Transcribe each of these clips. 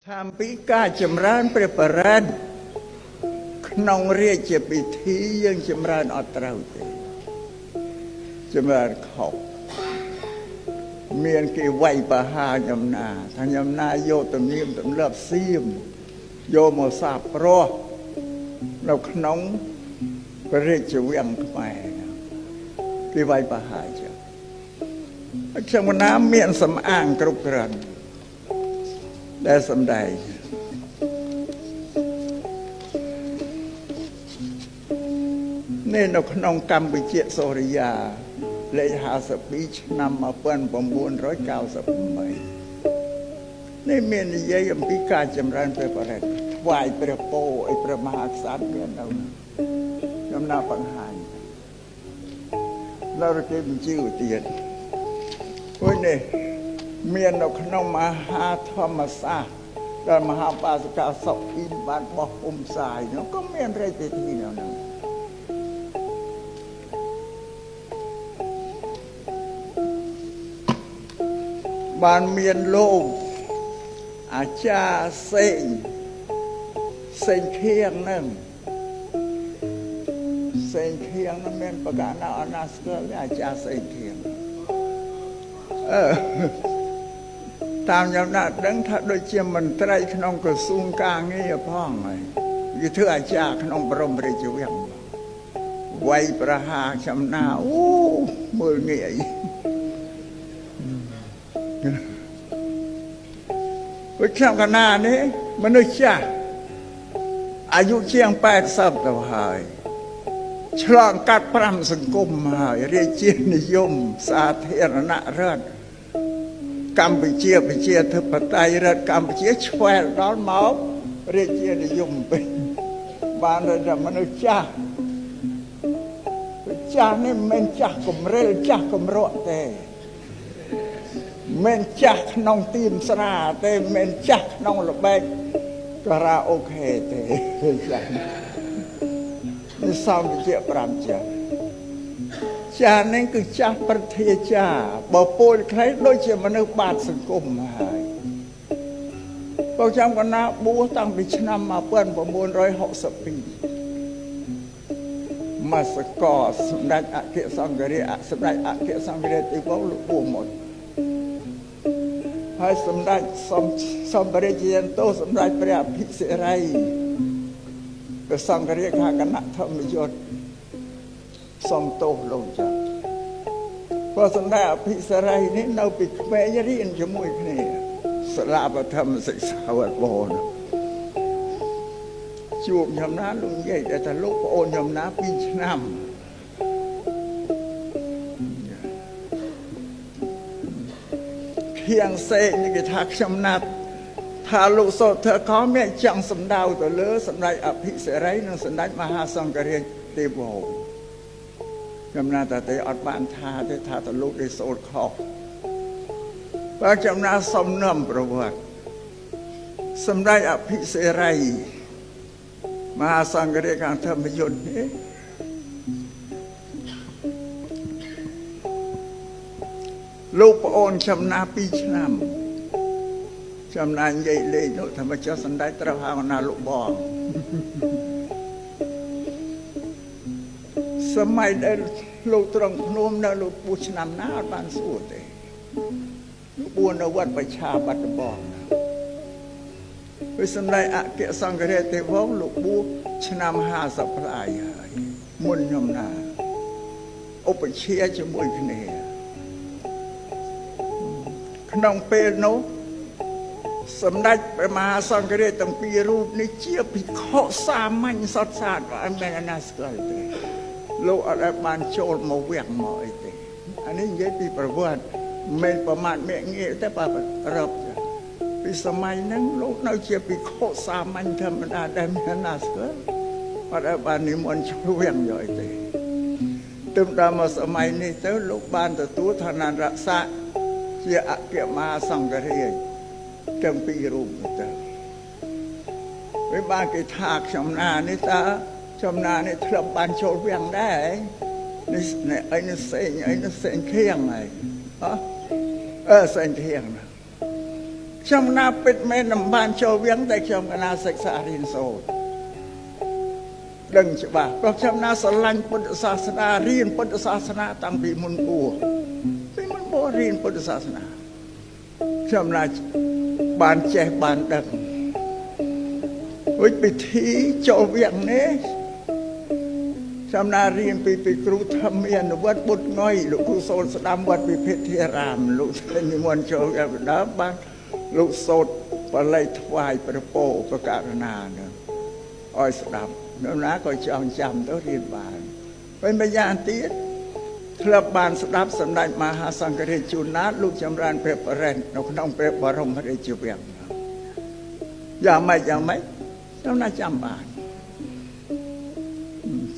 ថាអំពីការចម្រើនព្រះបរិត្តក្នុងរាជពិធីយើងចម្រើនអត់ត្រូវទេចម្រើនខុសមានគេវាយបហាខ្ញុំណាថាខ្ញុំណាយកទំនៀមទម្លាប់សៀមយកមកសាបព្រោះនៅក្នុងព្រះរាជវាំងខ្មែរគេវាយបហាចឹងខ្ញុំណាមានសំអាងគ្រប់គ្រាន់ដែលសំដែងនេះនៅក្នុងកម្ពុជាសូរិយាលេខ52ឆ្នាំ1998នេះមាននិយាយអំពីការចម្រើនព្រះបរិត្តថ្វាយព្រះពោឲ្យព្រះមហាក្សត្រមាននៅខ្ញុំណាបង្ហាញដល់គេបញ្ជាទៀតព្រោះនេះមាននៅក្នុងមហាធម្មសាស្ត្រដែលមហាបាសិកាសុអ៊ីនបានបោះពុំផ្សាយនោះក៏មានរាជពិធីនៅហ្នឹងបានមានលោកអាចារ្យសេងសេងខៀងហ្នឹងសេងខៀងហ្នឹងមានប្រកាសណាអណាស្គាល់អាចារ្យសេងខៀងអឺតាមខ្ញុំណាដឹងថាដូចជាមន្ត្រីក្នុងក្រសួងការងារផងហើយគេធ្វើអាចារ្យក្នុងបរមរាជវាំងវាយប្រហារខ្ញុំណាអូមើលងាយព្រោះខ្ញុំកណានេះមនុស្សចាស់អាយុជាង80ទៅហើយឆ្លងកាត់5សង្គមហើយរាជានិយមសាធារណរដ្ឋកម្ពុជាប្រជាធិបតេយ្យរដ្ឋកម្ពុជាឆ្វែលដល់មករាជានិយមវិញបានតែមនុស្សចាស់ចាស់នេះមិនមែនចាស់កំរិលចាស់កំរក់ទេមិនចាស់ក្នុងទីមស្រាទេមិនចាស់ក្នុងល្បែងការ៉ាអូខេទេចាស់នេះសំវិជ្ជា5ចាស់ចាស់នេះគឺចាស់ប្រធាចាបើពោលខ្លីដូចជាមនុស្សបាតសង្គមហើយបើចាំកណាបួសតាំងពីឆ្នាំ1962មកសកសម្ដេចអគ្គសង្ឃរាជសម្ដេចអគ្គសង្ឃរាជទីវងលោកបួសមុនហើយសម្ដេចសំព្រះរាជយន្តោសម្ដេចព្រះអភិសិរ័យព្រះសង្ឃរាជគណៈធម្មយុទ្ធសំទោសលោកចាស់ព្រោះសម្ដេចអភិសិរ័យនេះនៅពីក្មេងរៀនជាមួយគ្នាសាលាបឋមសិក្សាវត្តបនជួបខ្ញុំណាលោកនិយាយតែលោកប្អូនខ្ញុំណា2ឆ្នាំខៀងសេកនេះគេថាខ្ញុំណាត់ថាលោកសូត្រខំមានចង់សម្ដៅទៅលើសម្ដេចអភិសិរ័យនិងសម្ដេចមហាសង្ឃរាជទេវោខ្ញុំណាតែទេអត់បានថាទេថាទៅលោកได้សូត្រខុសបើខ្ញុំណាសំណំប្រវត្តិសម្ដេចអភិសិរ័យមហាសង្ឃរាជខាងធម្មយុទ្ធនេះលោកប្អូនចំណា2ឆ្នាំចំណានិយាយលេងនោះថាមកចុះសម្ដេចត្រូវហៅណាលោកបងសម័យដែលលោកត្រង់ភ្នំនៅលោកពូឆ្នាំណាអត់បានសួរទេលោកបួននៅវត្តបច្ឆាបាត់ដំបងពេលសម្ដេចអគ្គសង្ឃរាជទេវងលោកបួឆ្នាំ50ផ្លាយហើយមុនខ្ញុំណាឧបជាជាមួយគ្នាក្នុងពេលនោះសម្ដេចព្រះមហាសង្ឃរាជទាំងពីររូបនេះជាភិក្ខុសាមញ្ញសុទ្ធសាធអត់មានណាស្គាល់ទេលោកអត់បានចូលមកវាំងមកអីទេអានេះនិយាយពីប្រវត្តិមិនប្រមាថមាក់ងាយទេបាទរាប់ពីសម័យហ្នឹងលោកនៅជាភិក្ខុសាមញ្ញធម្មតាដែលមានណាស្គាល់អត់បាននិមន្តចូលវាំងយកអីទេទើបដល់មកសម័យនេះទៅលោកបានទទួលឋានៈស័ក្តិជាអគ្គមហាសង្ឃរាជទាំងពីររូបទៅវាបានគេថាខ្ញុំណានេះតើខ្ញុំណានេះធ្លាប់បានចូលវាំងដែរនេះអីនេះសេងអីនេះសេងខៀងហើយហ៎អឺសេងខៀងណា ខ្ញុំណាពិតមែនមិនបានចូលវៀងតែខ្ញុំកណាសិក្សារៀនសូត្រដឹងច្បាស់ព្រោះខ្ញុំណាស្រឡាញ់ពុទ្ធសាសនារៀនពុទ្ធសាសនាតាំងពីមុនបួសពីមុនបួសរៀនពុទ្ធសាសនាខ្ញុំណាបានចេះបានដឹងវិធីចូលវៀងនេះខ្ញុំណារៀនពីគ្រូធម្មានុវត្តបុត្រងុយលោកគ្រូសូត្រស្ដាំវត្តវិភិធារាមលោកនិមន្តចូលវៀងដើមបានលោកសូត្របល័យថ្វាយព្រះពោប្រកាសណានោះឲ្យស្ដាប់នៅណាក៏ចង់ចាំទៅរៀនបានហើយម្យ៉ាងទៀតធ្លាប់បានស្ដាប់សម្ដេចមហាសង្ឃរាជជួនណាតលោកចម្រើនព្រះបរិត្តនៅក្នុងព្រះបរមរាជវាំងយ៉ាងម៉េចយ៉ាងម៉េចខ្ញុំណាចាំបាន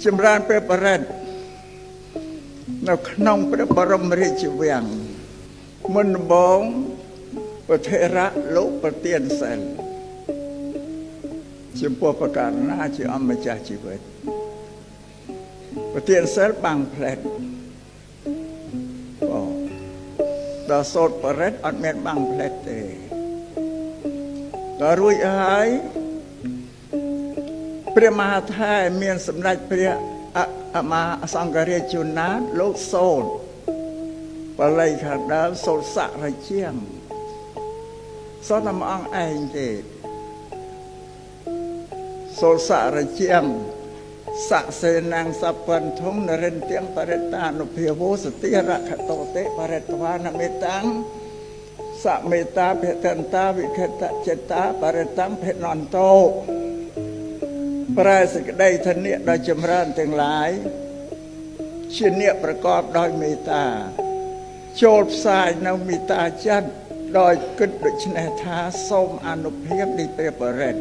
ចម្រើនព្រះបរិត្តនៅក្នុងព្រះបរមរាជវាំងមុនដំបូងប្រធេរៈលោកប្រទានសិលចំពោះប្រការណាជាអម្ចាស់ជីវិតប្រទានសិលបាំងផ្លែតអូដល់សូត្របរិត្តអត់មានបាំងផ្លែតទេដល់រួចហើយព្រះមហាថែមានសម្ដេចព្រះអមហាសង្ឃរាជជួនណាតលោកសូត្របល័យខាងដើមសូត្រសរជាងសូត្រតែមួយអង្គឯងទេសូត្រសរជាងសសេនាងសពន្ធុងនរិន្ទាំងបរិតានុភាវោសតិរខតោតិបរិតវានមេតាំងសមេតាភតន្តាវិខតចិត្តតាបរិតាំភនន្តោប្រែសេចក្តីធនៈដ៏ចម្រើនទាំងឡាយជាអ្នកប្រកបដោយមេត្តាចូលផ្សាយនៅមេត្តាចិត្តដោយគិតដូច្នេះថាសូមអនុភាពនៃព្រះបរិត្ត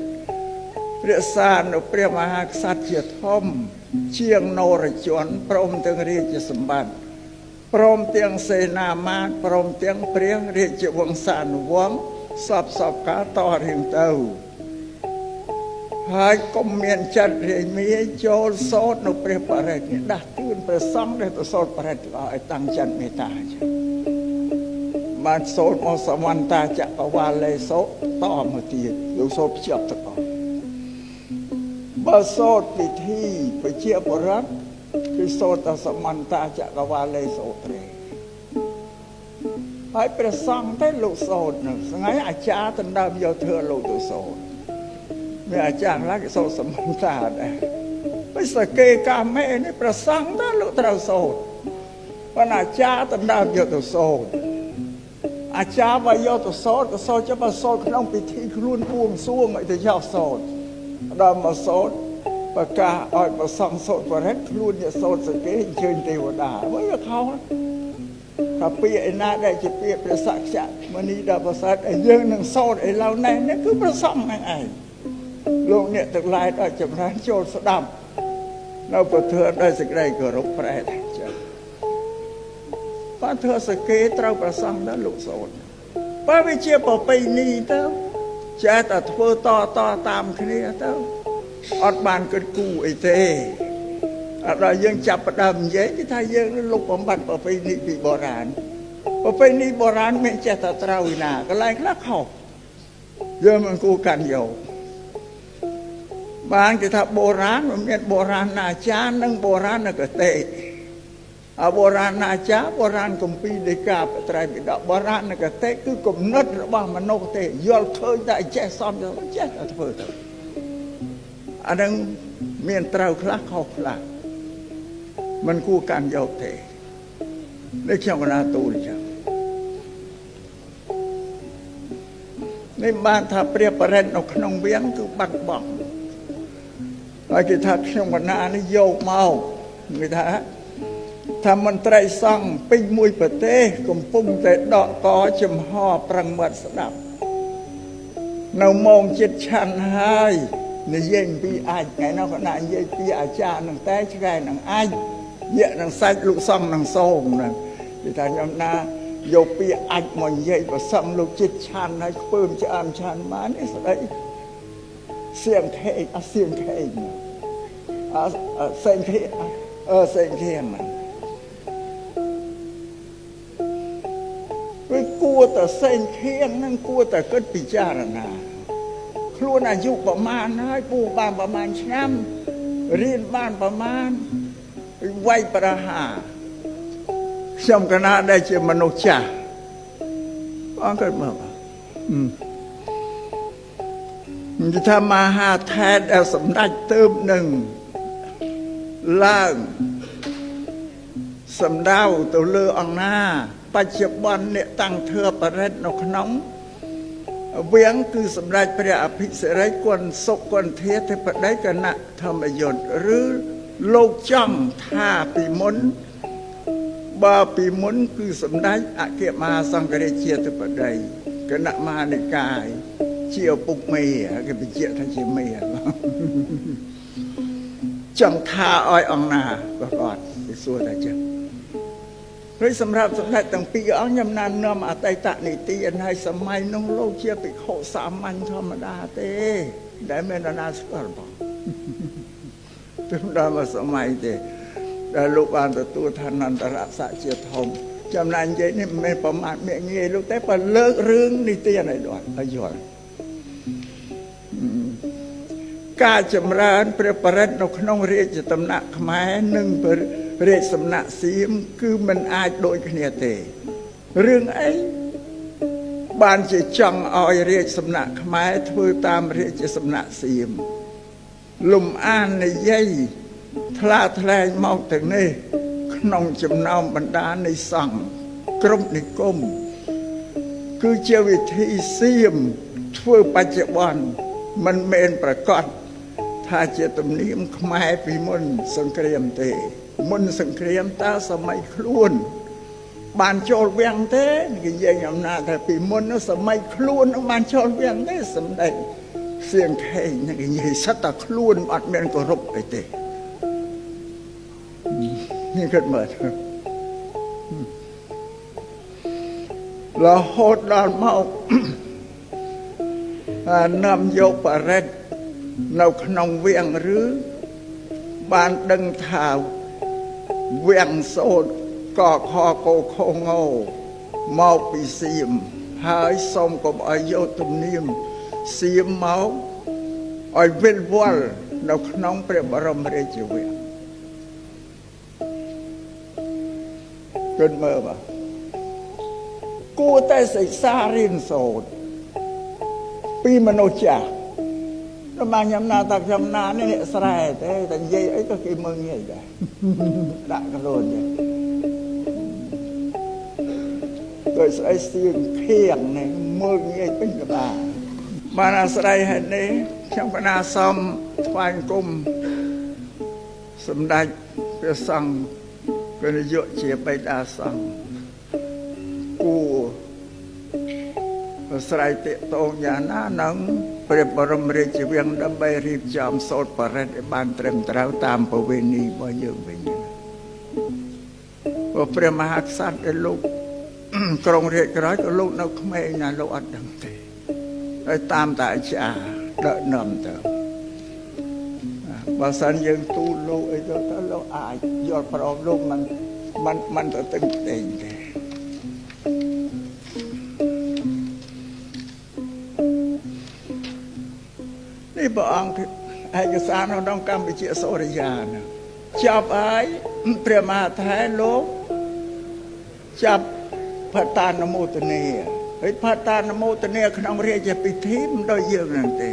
រក្សានៅព្រះមហាក្សត្រជាធំជាងនរជនព្រមទាំងរាជសម្បត្តិព្រមទាំងសេនាមាត្យព្រមទាំងព្រះរាជវង្សានុវង្សសពសពកាលតរៀងទៅហើយកុំមានចិត្តរាយមាចូលសូត្រនៅព្រះបរិត្តនេះដាស់តឿនព្រះសង្ឃដែលទៅសូត្របរិត្តឲ្យតាំងចិត្តមេត្តាបានសូត្រមកសមន្តាចក្រវាលេសោតមកទៀតលោកសូត្រភ្ជាប់ទាំងអស់បើសូត្រពិធីប្រជាបុរដ្ឋគឺសូត្រតែសមន្តាចក្រវាលេសោទេហើយព្រះសង្ឃទេលោកសូត្រនោះថ្ងៃអាចារ្យដណ្ដើមយកធ្វើលោកទៅសូត្រមានអាចារ្យខ្លះគេសូត្រសមន្តាដែរបើសកេកាមេនេះព្រះសង្ឃទៅលោកត្រូវសូត្រប៉ុន្តែអាចារ្យដណ្ដើមយកទៅសូត្រអាចារ្យបើយកទៅសូត្រក៏សូត្រចុះបើសូត្រក្នុងពិធីខ្លួនបួងសួងឲ្យទៅយកសូត្រដល់មកសូត្រប្រកាសឲ្យប្រសង់សូត្របរិត្តខ្លួនជាសូត្រសកេអញ្ជើញទេវតាវិញវាខុសថាពាក្យឯណាដែលជាពាក្យព្រះសក្យមនីដល់ប្រសើរឲ្យយើងនឹងសូត្រឥឡូវនេះនេះគឺប្រសង់ហ្នឹងឯងលោកអ្នកទាំងឡាយដល់ចម្រើនចូលស្ដាប់នៅប្រធឿនដោយសេចក្តីគោរពប្រែថាចឹងបានធ្វើសកេត្រូវប្រសង់ដល់លោកសូត្របើវាជាប្រពៃណីទៅចេះតែធ្វើតតតាមគ្នាទៅអត់បានគិតគូរអីទេអត់ដល់យើងចាប់ផ្ដើមនិយាយគេថាយើងលុបបំបត្តិប្រពៃណីពីបុរាណប្រពៃណីបុរាណមានចេះតែត្រូវឯណាកន្លែងខ្លះខុសយើងមិនគួរកាន់យកបានគេថាបុរាណមិនមានបុរាណអាចារ្យនិងបុរាណគតិអបុរាណអាចារ្យបុរាណគម្ពីរដីកាបត្រៃពិដកបុរាណគតិគឺគំនិតរបស់មនុស្សទេយល់ឃើញតែចេះសំចេះតែធ្វើទៅអានឹងមានត្រូវខ្លះខុសខ្លះមិនគួរកាន់យកទេនេះខ្ញុំកណាទូលចឹងនេះបានថាព្រះបរិត្តនៅក្នុងវៀងគឺបាត់បង់ហើយគេថាខ្ញុំកណានេះយកមកគេថាមន្ត្រីសង្ឃពេញមួយប្រទេសកំពុងតែដកកចំហប្រឹងមាត់ស្ដាប់នៅម៉ោងចិត្តឆាន់ហើយនិយាយពីអាចថ្ងៃនោះក៏ណានិយាយពីអាចារ្យនឹងតែឆ្កែនឹងអាចយៈនឹងសាច់លោកសង្ឃនឹងសូមហ្នឹងគេថាខ្ញុំណាយកពីអាចមកនិយាយប្រសឹងលោកចិត្តឆាន់ហើយខ្ពើមឆ្អើមឆាន់បាននេះស្ដីសៀងខេងអសៀងខេងអសេងខេអសេងខេង វាគួ គួរតែសេងខៀងនឹងគួរតែគិតពិចារណាខ្លួនអាយុប្រមាណហើយពូបានប្រមាណឆ្នាំរៀនបានប្រមាណវាយប្រហារខ្ញុំកណាដែលជាមនុស្សចាស់បងគិតមើលនិយាយថាមហាថេរដែលសម្ដេចទៅនឹងឡើងសំដៅទៅលើអង្គណាបច្ចុប្បន្នអ្នកតាំងធ្វើបរិទ្ធនៅក្នុងវៀងគឺសម្ដេចព្រះអភិសិរ័យគុណសុគន្ធាធិបតីគណៈធម្មយុទ្ធឬលោកចង់ថាពីមុនបើពីមុនគឺសម្ដេចអគ្គមហាសង្ឃរាជាធិបតីគណៈមហានិកាយជាឪពុកមេគេបញ្ជាក់ថាជាមេចង់ថាឲ្យអង្គណាក៏គាត់គេសួរថាចឹងហើយសម្រាប់សម្ដេចទាំងពីរអង្គខ្ញុំណានាំអតីតនីតិហើយសម័យនោះលោកជាភិក្ខុសាមញ្ញធម្មតាទេដែលមាននរណាស្គាល់បងទើបដល់មកសម័យទេដែលលោកបានទទួលឋានន្តរស័ក្តិជាធំចំណែកនិយាយនេះមិនមែនប្រមាថមាក់ងាយលោកទេបើលើករឿងនីតិឲ្យដល់ឲ្យយល់ការចម្រើនព្រះបរិត្តនៅក្នុងរាជតំណាក់ខ្មែរនិងរាជសំណាក់សៀមគឺមិនអាចដូចគ្នាទេរឿងអីបានជាចង់ឲ្យរាជសំណាក់ខ្មែរធ្វើតាមរាជសំណាក់សៀមលំអាននិយាយថ្លាថ្លែងមកទាំងនេះក្នុងចំណោមបណ្ដានៃសង្ឃគ្រប់និគមគឺជាវិធីសៀមធ្វើបច្ចុប្បន្នមិនមែនប្រកាសថាជាទំនៀមខ្មែរពីមុនសង្គ្រាមទេមុនសង្គ្រាមតើសម័យខ្លួនបានចូលវាំងទេគេនិយាយអំណាចថាពីមុននោះសម័យខ្លួននោះបានចូលវាំងទេសម្ដេចសៀងខេងគេនិយាយសិតតែខ្លួនអត់មានគោរពអីទេនេះគិតមើលរហូតដល់មកនាំយកបរិទ្ធនៅក្នុងវាំងឬបានដឹងថាវាំងសូត្រកខកោខងោមកពីសៀមហើយសូមកុំឲ្យយកទំនៀមសៀមមកឲ្យវិលវល់នៅក្នុងព្រះបរមរាជវាំងគិតមើលបាទគួរតែសិក្សារៀនសូត្រពីមនុស្សចាស់ដល់មកខ្ញុំណាតាខ្ញុំណានេះអ្នកស្រែទេតែនិយាយអីក៏គេមើលងាយដែរដាក់ខ្លួនទេដោយស្អីសៀងខៀងនេះមើលងាយពេញក្បាលបានអាស្រ័យហេតុនេះខ្ញុំកណាសូមថ្វាយគុំសម្ដេចព្រះសង្ឃគណៈយុជាបិតាសង្ឃគួរអាស្រ័យតេតងយ៉ាងណានឹងព្រះបរមរាជវាំងដើម្បីរៀបចំសូត្របរិទ្ធឲ្យបានត្រឹមត្រូវតាមប្រវេណីរបស់យើងវិញព្រោះព្រះមហាក្សត្រដែលលោកក្រុងរាជក្រោយក៏លោកនៅក្មេងណាលោកអត់ដឹងទេហើយតាមតាអាចារ្យដឹកនាំទៅបើសិនយើងទូលលោកអីទៅទៅលោកអាចយល់ព្រមលោកមិនទៅទឹងផ្ទែងទេនេះព្រះអង្គឯកសារនៅក្នុងកម្ពុជាសូរិយាណាចាប់ហើយព្រះមហាថេរលោកចាប់ភតានមោទនាហើយភតានមោទនាក្នុងរាជពិធីមិនដូចយើងហ្នឹងទេ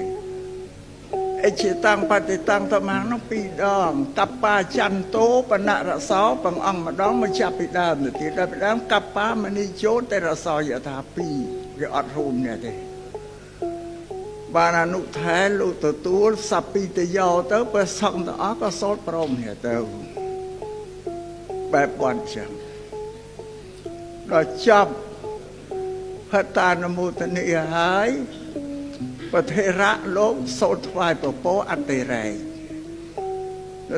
អេជាតាំងបតិតាំងតមាងនោះពីរដងកបបាចន្ទោបណរសោបងអង្គម្ដងមកចាប់ពីដើមទៅទៀតដល់ពីដើមកបបាមនីជោតរសោយថាពីរវាអត់រួមនេះទេបានអនុថែលោកទទួលសពិតយោទៅព្រះសង្ឃទាំងអស់ក៏សូត្រព្រមគ្នាទៅបែបបន់ចឹងដល់ចប់ភតានមោទនីហើយប្រធេរៈលោកសូត្រថ្វាយពពកអតិរេក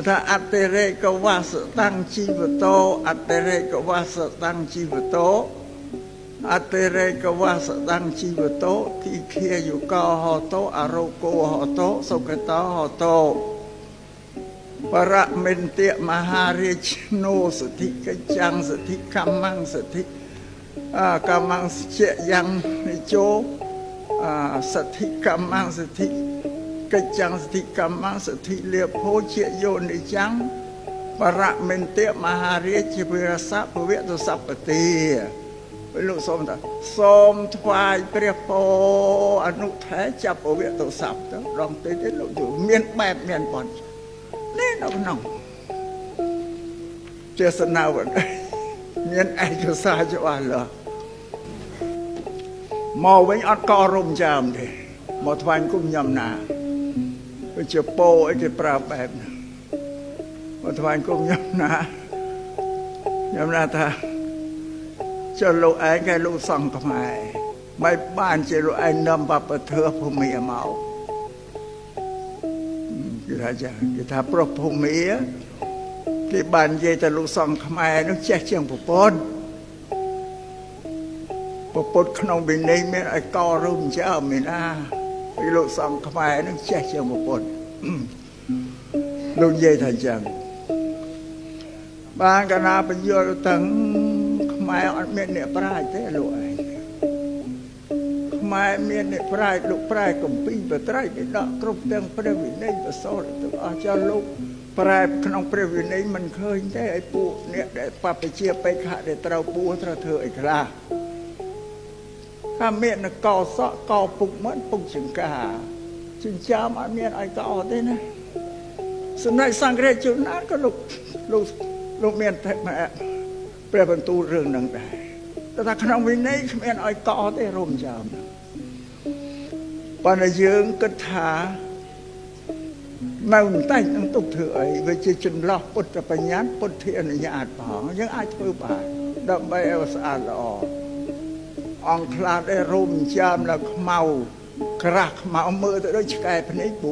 ថាអតិរេកវាសតាំងជីវតោអតិរេកវាសតាំងជីវតោអតិរេកវាសតាំងជីវតោទីខាយុកោហតោអរោគោហតោសុគតោហតោបរមិន្ទមហារាជនោសធិកចាំងសធិកម្មੰសធិ កម្មងជាយ៉ាងនិជោសទ្ធិកម្មងសទ្ធិកិច្ចសទ្ធិកម្មងសទ្ធិលាភោជាយោនិចាំងបរមិន្ទមហារាជវិរសៈពវៈទសពតិពេលលោកសូមថាសូមថ្វាយព្រះពរអនុថែចាប់ពវៈទសពទៅដងទេទេលោកមានបែបមានបន់នេះនៅក្នុងទេសនាវត្តមានឯកសារច្បាស់លាស់មកវិញអត់ករុំចាំទេមកថ្វាយគុំញ៉ាំណាវាជាពោអីគេប្រើបែបណាមកថ្វាយគុំញ៉ាំណាញ៉ាំណាថាចុះលោកឯងគេលោកសង្ឃខ្មែរមិនបានជាលោកឯងនាំវប្បធម៌ភូមិមកគេថាចាគេថាប្រុសភូមិគេបាននិយាយតែលោកសង្ឃខ្មែរនោះចេះជាងប្រពន្ធប្រពន្ធក្នុងវិន័យមានឲ្យករុំចើមានណាពីលោកសង្ឃខ្មែរនឹងចេះជាងប្រពន្ធលោកនិយាយថាចឹងបានកណាបញ្យល់ទាំងខ្មែរអត់មានអ្នកប្រាជ្ញទេលោកឯងខ្មែរមានអ្នកប្រាជ្ញលោកប្រែកំពីបត្រៃបិដកគ្រប់ទាំងព្រះវិន័យប្រសូតទាំងអស់ចោលលោកប្រែក្នុងព្រះវិន័យមិនឃើញទេឲ្យពួកអ្នកដែលបព្វជិបេក្ខៈដែលត្រូវពួរត្រូវធ្វើអីខ្លះថាមានកោសក់កោពុកមិនពុកចង្ការចិញ្ចើមអត់មានឲ្យកោទេណាសម្ដេចសង្ឃរាជជួនណាក៏លោកលោកលោកមានតែព្រះបន្ទូលរឿងនឹងដែរតែថាក្នុងវិន័យគ្មានឲ្យកោទេរុំចើមប៉ុន្តែយើងគិតថានៅបន្តិចនឹងទុកធ្វើអីវាជាចន្លោះពុទ្ធបញ្ញត្តិពុទ្ធាអនុញ្ញាតផងយើងអាចធ្វើបានដើម្បីឲ្យស្អាតល្អអង្គខ្លះដែលរុំចាំដល់ខ្មៅក្រាស់ខ្មៅមើលទៅដូចឆ្កែភ្នែក4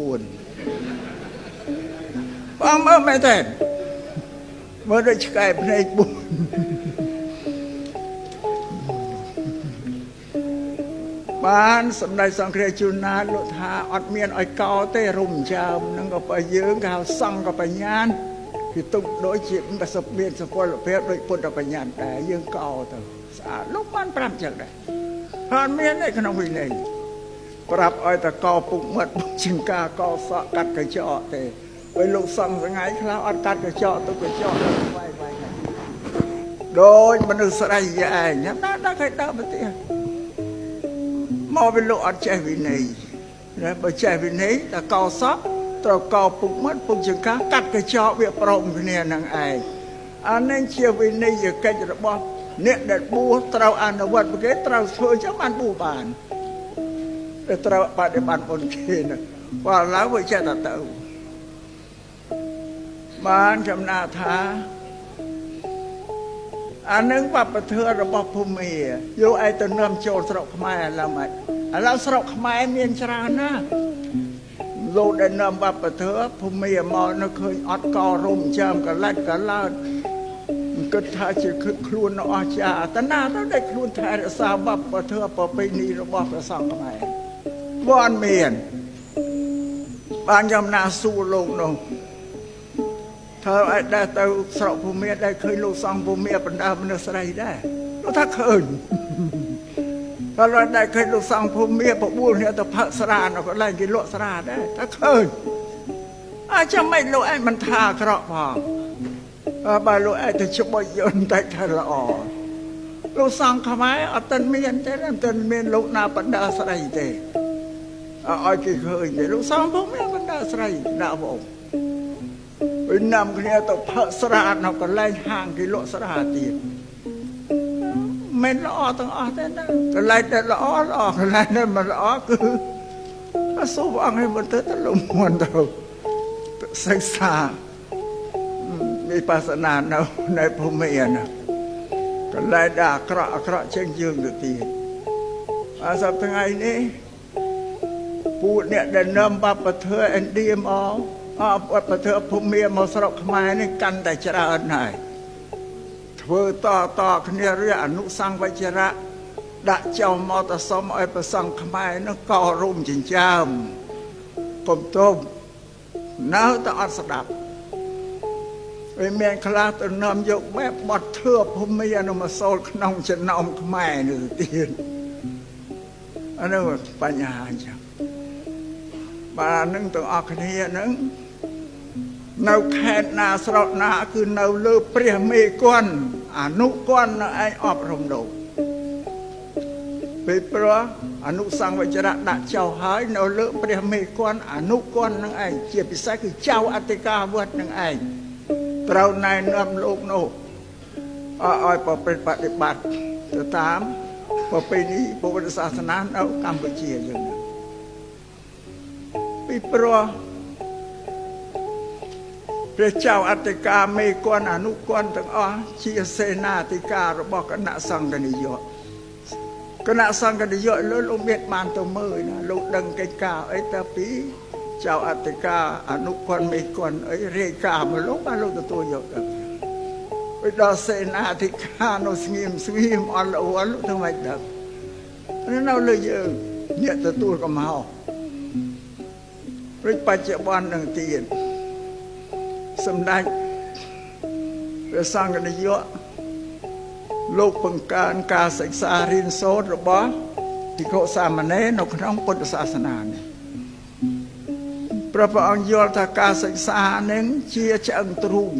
បងមើលមែនទេមើលដូចឆ្កែភ្នែក4បានសម្ដេចសង្ឃរាជជួនណាតលោកថាអត់មានឲ្យកោទេរុំចាំនឹងក៏បើយើងគេហៅសង្ឃបញ្ញាណគឺទុកដូចជាមានសុពលភាពដូចពុទ្ធបញ្ញាណដែរយើងកោទៅស្អាតលោកបានប្រាប់ចឹងដែរអត់មានទេក្នុងវិន័យប្រាប់ឲ្យតែកោពុកមាត់ជាងការកោសក់កាត់កញ្ចក់ទេពេលលោកសង្ឃថ្ងៃខ្លះអត់កាត់កញ្ចក់ទុកកញ្ចក់ដល់វាយវាយដូចមនុស្សស្រីឯងញ៉ាំណាដល់គេដើរប្រទេសមកវិញលោកអត់ចេះវិន័យណាបើចេះវិន័យតែកោសក់ត្រូវកោពុកមាត់ពុកចង្ការកាត់កញ្ចក់វាព្រមគ្នានឹងឯងអានេះជាវិន័យកិច្ចរបស់អ្នកដែលបួសត្រូវអនុវត្តគេត្រូវធ្វើចឹងបានបួសបានតែត្រូវបដិបត្តិមុនគេណាបើឡើយវាចេះតែទៅបានចំណាថាអានឹងវប្បធម៌របស់ភូមិយកឯទៅនាំចូលស្រុកខ្មែរឥឡូវមិនឥឡូវស្រុកខ្មែរមានច្រើនណាស់លោកដែលនាំវប្បធម៌ភូមិមកនៅឃើញអត់ករុំចាំកលាច់កលោតគិតថាជាខ្លួននៅអស្ចារ្យតាណាទៅដែលខ្លួនថែរក្សាវប្បធម៌ប្រពៃណីរបស់ព្រះសង្ឃខ្មែរវាអត់មានបានចំណាសួរលោកនោះថាឲ្យដែរទៅស្រុកភូមិដែលឃើញលោកសង្ឃភូមិបណ្ដាមនុស្សស្រីដែរលោកថាឃើញបើលោកដែលឃើញលោកសង្ឃភូមិបបួលគ្នាទៅផឹកស្រានៅកន្លែងគេលក់ស្រាដែរថាឃើញអាចចាំមិនលោកឯងមិនថាអាក្រក់ផងបើលោកឯងទៅច្បុចយន្តតែថាល្អលោកសង្ឃខ្មែរអត់ទាន់មានទេអត់ទាន់មានលោកណាបណ្ដាស្រីទេឲ្យគេឃើញទេលោកសង្ឃភូមិបណ្ដាស្រីដាក់បងវិញនាំគ្នាទៅផឹកស្រានៅកន្លែងហាងគេលក់ស្រាទៀតមិនល្អទាំងអស់ទេណាកន្លែងដែលល្អល្អកន្លែងដែលមិនល្អគឺអសូរអង្គឲ្យមិនទៅទៅលំមុនទៅសិក្សាវិបស្សនានៅភូមិណាកន្លែងដែលអាក្រក់អាក្រក់ជាងយើងទៅទៀតអាសប្តាហ៍ថ្ងៃនេះពួកអ្នកដែលនាំវប្បធម៌ឥណ្ឌាមកវប្បធម៌ភូមិមកស្រុកខ្មែរនេះកាន់តែច្រើនហើយធ្វើតតគ្នាឬអនុសង្វចរៈដាក់ចោលមកទៅសុំឲ្យប្រសង់ខ្មែរនោះករុំចិញ្ចើមកុំទមនៅតែអត់ស្ដាប់ វាមានខ្លះទៅនាំយកបែបបត់ធ្វើភូមិអនុមសូលក្នុងចំណោមខ្មែរនេះទៀតអានោះបញ្ហាអញ្ចឹងបាទនឹងទាំងអស់គ្នានឹងនៅខេត្តណាស្រុកណាគឺនៅលើព្រះមេគណអនុគណនៅឯងអប់រំលោកពេលព្រោះអនុសង្វចរៈដាក់ចោលហើយនៅលើព្រះមេគណអនុគណនឹងឯងជាពិសេសគឺចៅអធិការវត្តនឹងឯងត្រូវណែនាំលោកនោះឲ្យប្រព្រឹត្តបដិបត្តិទៅតាមប្រពៃណីពុទ្ធសាសនានៅកម្ពុជាយើងពីព្រោះព្រះចៅអធិការមេគណអនុគណទាំងអស់ជាសេនាធិការរបស់គណៈសង្ឃនាយកគណៈសង្ឃនាយកលើលោកមានបានទៅមើលណាលោកដឹងកិច្ចការអីទៅពីចៅអធិការអនុគណមេគណអីរាយការណ៍មកលោកបានលោកទទួលយកទៅពេលដល់សេនាធិការនៅស្ងៀមស្ងៀមអត់ល្អលោកធ្វើមិនដឹងនៅលើយើងអ្នកទទួលកំហុសព្រោះបច្ចុប្បន្ននឹងទៀតសម្ដេចព្រះសង្ឃនាយកលោកបង្កើនការសិក្សារៀនសូត្ររបស់ភិក្ខុសាមណេរនៅក្នុងពុទ្ធសាសនានេះព្រះអង្គយល់ថាការសិក្សានឹងជាឆ្អឹងទ្រូង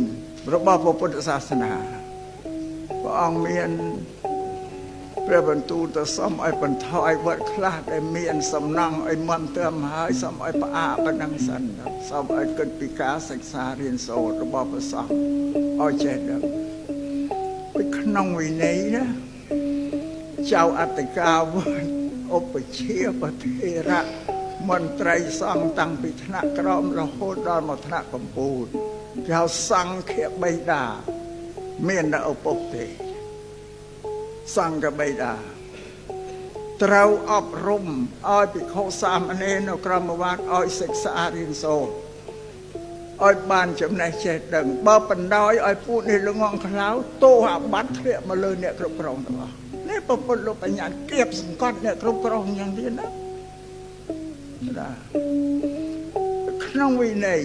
របស់ពុទ្ធសាសនាព្រះអង្គមានព្រះបន្ទូលទៅសុំឲ្យបន្ថយវត្តខ្លះដែលមានសំណង់ឲ្យមន្តើមហើយសុំឲ្យផ្អាកប៉ុណ្ណឹងសិនសុំឲ្យគិតពីការសិក្សារៀនសូត្ររបស់ព្រះសង្ឃឲ្យចេះដឹងពីក្នុងវិន័យណាចៅអធិការវត្តឧបជាប្រធេរៈមន្ត្រីសង្ឃតាំងពីថ្នាក់ក្រោមរហូតដល់មកថ្នាក់កំពូលគេហៅសង្ឃបិតាមានតែឪពុកទេសង្ឃបិតាត្រូវអប់រំឲ្យភិក្ខុសាមណេរនៅក្រមវត្តឲ្យសិក្សារៀនសូត្រឲ្យបានចំណេះចេះដឹងបើបណ្ដោយឲ្យពួកនេះល្ងងខ្លៅទោសអាបត្តិធ្លាក់មកលើអ្នកគ្រប់គ្រងទាំងអស់នេះប្រពន្ធលោកបញ្ញាគៀបសង្កត់អ្នកគ្រប់គ្រងយ៉ាងទៀតណាក្នុងវិន័យ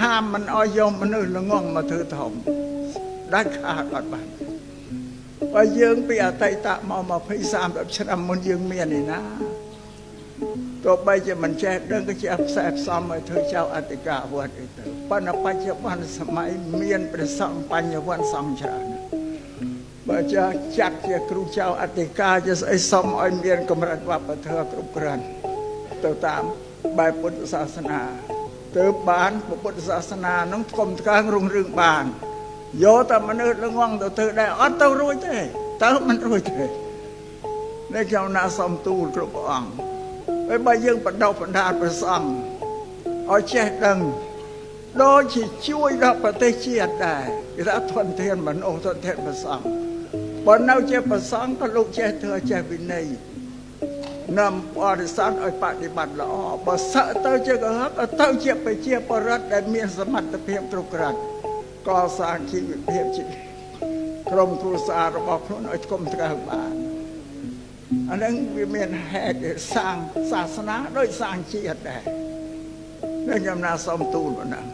ហាមមិនឲ្យយកមនុស្សល្ងងមកធ្វើធំដាច់ខាតអត់បានបើយើងពីអតីតមក20 30ឆ្នាំមុនយើងមានឯណាទោះបីជាមិនចេះដឹងក៏ជាផ្សេងផ្សំឲ្យធ្វើចៅអធិការវត្តអីទៅប៉ុន្តែបច្ចុប្បន្នសម័យមានព្រះសង្ឃបញ្ញវន្តសង្ឃច្រើនបើចាចាត់ជាគ្រូចៅអធិការជាស្អីសុំឲ្យមានកម្រិតវប្បធម៌គ្រប់គ្រាន់ទៅតាមបែបពុទ្ធសាសនាទើបបានពុទ្ធសាសនានឹងធំថ្កើងរុងរឿងបានយកតែមនុស្សល្ងងទៅធ្វើដែរអត់ទៅរួចទេទៅមិនរួចទេនេះខ្ញុំណាសុំទូលគ្រប់ព្រះអង្គហើយបើយើងបណ្ដុះបណ្ដាលព្រះសង្ឃឲ្យចេះដឹងដូចជាជួយដល់ប្រទេសជាតិដែរគេថាធនធានមនុស្សធនធានព្រះសង្ឃបើនៅជាព្រះសង្ឃក៏លោកចេះធ្វើចេះវិន័យនាំបរិស័ទឲ្យបដិបត្តិល្អបើសឹកទៅជាកុហកក៏ទៅជាប្រជាពលរដ្ឋដែលមានសមត្ថភាពគ្រប់គ្រាន់កសាងជីវភាពជាក្រុមគ្រួសាររបស់ខ្លួនឲ្យធំថ្កើងបានអានឹងវាមានហេតុសាងសាសនាដោយសាងជាតិដែរនេះខ្ញុំណាសុំទូលប៉ុណ្ណឹង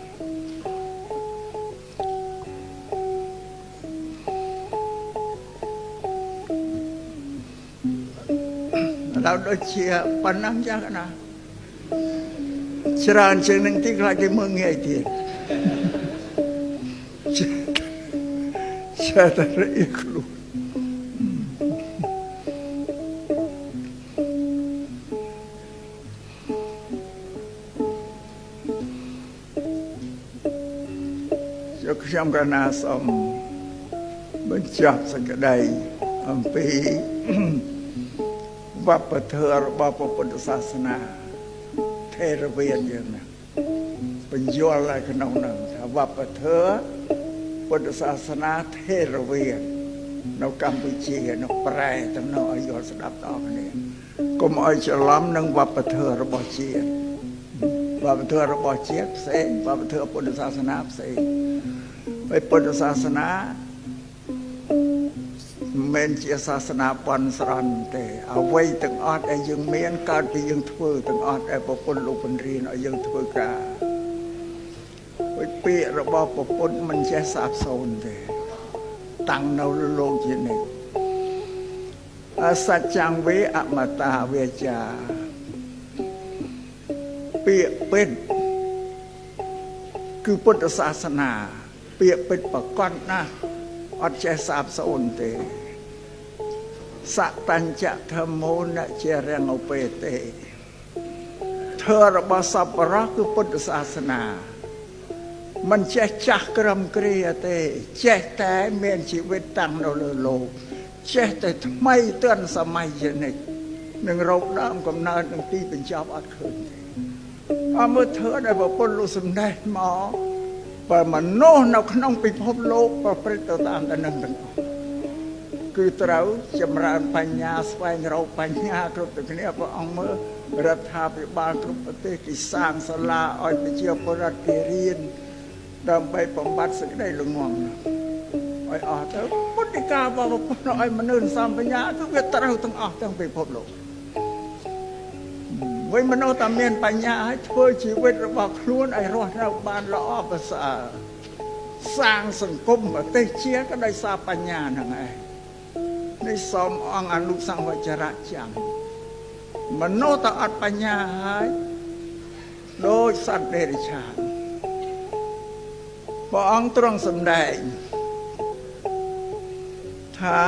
ដល់ដូចជាប៉ុណ្ណឹងចាស់ណាច្រើនជាងនឹងទីខ្លាចគេមើលងាយទៀតចេះតែរីកខ្លួនយកខ្ញុំកណាសូមបញ្ចប់សេចក្តីអំពីវប្បធម៌របស់ពុទ្ធសាសនាថេរវាទយើងណាបញ្យល់ឲ្យក្នុងនោះថាវប្បធម៌ពុទ្ធសាសនាថេរវាទនៅកម្ពុជានោះប្រែទាំងនោះឲ្យយល់ស្ដាប់ដល់គ្នាកុំឲ្យច្រឡំនឹងវប្បធម៌របស់ជាតិវប្បធម៌របស់ជាតិផ្សេងវប្បធម៌ពុទ្ធសាសនាផ្សេងហើយពុទ្ធសាសនាមិនជាសាសនាបន់ស្រន់ទេអ្វីទាំងអស់ដែលយើងមានកើតពីយើងធ្វើទាំងអស់ដែលប្រពន្ធលោកបង្រៀនឲ្យយើងធ្វើការ ពាក្យរបស់ប្រពន្ធមិនចេះសាបសូន្យទេតាំងនៅលើលោកជានិច្ចអសច្ចੰវេអមតាវាចាពាក្យពិតគឺពុទ្ធសាសនាពាក្យពិតប្រកបណាស់អត់ចេះសាបសូន្យទេសតញ្ចធម្មោនជារងឧបេទេធម៌របស់សប្បុរសគឺពុទ្ធសាសនាមិនចេះចាស់ក្រំគ្រាទេចេះតែមានជីវិតតាំងនៅលើលោកចេះតែថ្មីទាន់សម័យជានិច្ចនឹងរោគដើមកំណើតនឹងទីបញ្ចប់អត់ឃើញទេអើមើលធ្វើដែលប្រពន្ធលោកសម្ដែងមកបើមនុស្សនៅក្នុងពិភពលោកប្រព្រឹត្តទៅតាមតែនឹងទាំងអស់គឺត្រូវចម្រើនបញ្ញាស្វែងរកបញ្ញាគ្រប់តែគ្នាព្រះអង្គមើលរដ្ឋាភិបាលគ្រប់ប្រទេសគេសាងសាលាឲ្យប្រជាពលរដ្ឋគេរៀនដើម្បីបំបត្តិសេចក្តីល្ងងឲ្យអស់ទៅពុទ្ធិការបស់ពុទ្ធឲ្យមនុស្សសម្បញ្ញាគឺវាត្រូវទាំងអស់ទាំងពិភពលោកវិញមនុស្សតែមានបញ្ញាឲ្យធ្វើជីវិតរបស់ខ្លួនឲ្យរស់នៅបានល្អប្រសើរសាងសង្គមប្រទេសជាតិក៏ដោយសារបញ្ញាហ្នឹងឯងនេះសូមអង្គអនុសង្វចរៈចាំមនុស្សតែអត់បញ្ញាហើយដូចសត្វដេរិឆានព្រះអង្គទ្រង់សម្ដែងថា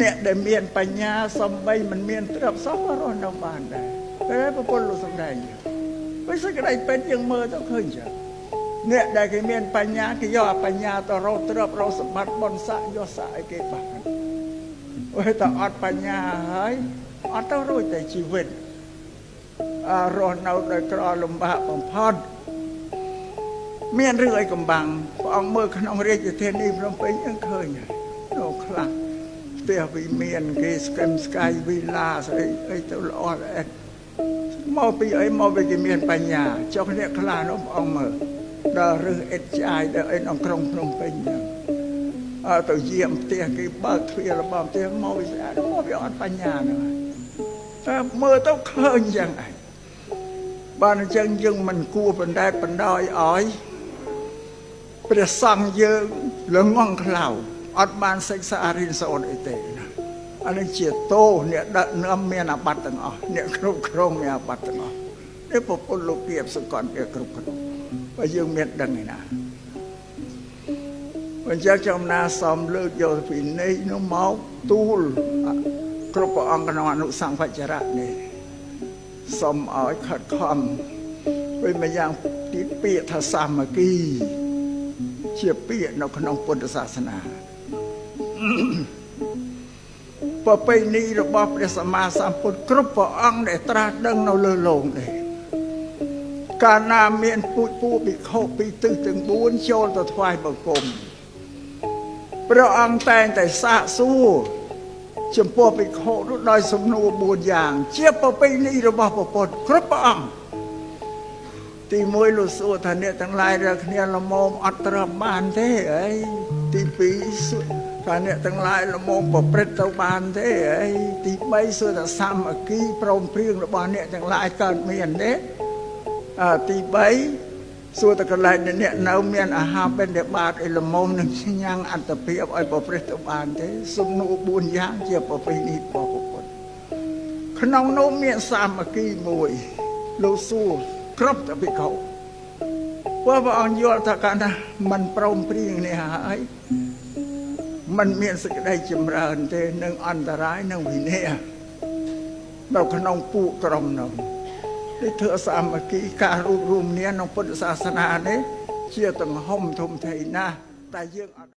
អ្នកដែលមានបញ្ញាសំបីមិនមានទ្រព្យសោះក៏រស់នៅបានដែរតែព្រះពុទ្ធលោកសម្ដែងវិញសេចក្តីពិតយើងមើលទៅឃើញចឹងអ្នកដែលគេមានបញ្ញាគេយកបញ្ញាទៅរកទ្រព្យរកសម្បត្តិបុណ្យស័ក្តិយកស័ក្តិឲ្យគេបានអូយតែអត់បញ្ញាហើយអត់ទៅរួចតែជីវិតរស់នៅដោយក្រលំបាកបំផុតមានរឿងអីកំបាំងព្រះអង្គមើលក្នុងរាជធានីភ្នំពេញយើងឃើញហើយនៅខ្លះផ្ទះវិមានគេស្គមស្កាយវីឡាស្អីអីទៅល្អល្អិតមកពីអីមកពីគេមានបញ្ញាចុះអ្នកខ្លះនោះព្រះអង្គមើលដល់រឹសអិតចាយដល់អីក្នុងក្រុងភ្នំពេញហ្នឹងអើទៅយាមផ្ទះគេបើកទ្វាររបស់ផ្ទះមកវាស្អាតមកវាអត់បញ្ញាហ្នឹងតែមើលទៅឃើញយ៉ាងឯងបានអញ្ចឹងយើងមិនគួរបណ្ដែតបណ្ដោយឲ្យព្រះសង្ឃយើងល្ងងខ្លៅអត់បានសិក្សារៀនសូត្រអីទេណាអានេះជាទោសអ្នកដឹកនាំមានអាបត្តិទាំងអស់អ្នកគ្រប់គ្រងមានអាបត្តិទាំងអស់នេះប្រពន្ធលោកៀបសង្កត់គេគ្រប់គ្រងបើយើងមានដឹងឯណាអញ្ចឹងចំណាសំលើកយកពីនេះនោះមកទូលគ្រប់ព្រះអង្គក្នុងអនុសង្វចរៈនេះសូមឲ្យខិតខំវិញម្យ៉ាងទីពាក្យថាសាមគ្គីជាពាក្យនៅក្នុងពុទ្ធសាសនាប្រពៃណីរបស់ព្រះសម្មាសម្ពុទ្ធគ្រប់ព្រះអង្គដែលត្រាស់ដឹងនៅលើលោកនេះកាលណាមានពូជពួកភិក្ខុពីទិសទាំង4ចូលទៅថ្វាយបង្គំព្រះអង្គតែងតែសាកសួរចំពោះភិក្ខុនោះដោយសំណួរ4យ៉ាងជាប្រពៃណីរបស់ព្រះពុទ្ធគ្រប់ព្រះអង្គទី1លោកសួរថាអ្នកទាំងឡាយរាល់គ្នាល្មមអត់ទ្រព្យបានទេអីទី2សួរថាអ្នកទាំងឡាយល្មមប្រព្រឹត្តទៅបានទេអីទី3សួរថាសាមគ្គីព្រមព្រៀងរបស់អ្នកទាំងឡាយកើតមានទេទី3សួរតែកន្លែងអ្នកនៅមានអាហារបិណ្ឌបាតអីល្មមនឹងញ៉ាំងអត្តភាពឲ្យប្រព្រឹត្តទៅបានទេសំណួរ4យ៉ាងជាប្រពៃណីរបស់ព្រះពុទ្ធក្នុងនោះមានសាមគ្គីមួយលោកសួរគ្រប់តែភិក្ខុព្រោះព្រះអង្គយល់ថាកាលណាមិនព្រមព្រៀងនេះហើយมันមានសេចក្តីចម្រើនទេនឹងអន្តរាយនឹងវិន័យនៅក្នុងពួកក្រុមនោះនេះធ្វើសាមគ្គីការរួបរួមគ្នាក្នុងពុទ្ធសាសនានេះជាទំហំធំធេងណាស់តែយើងអត់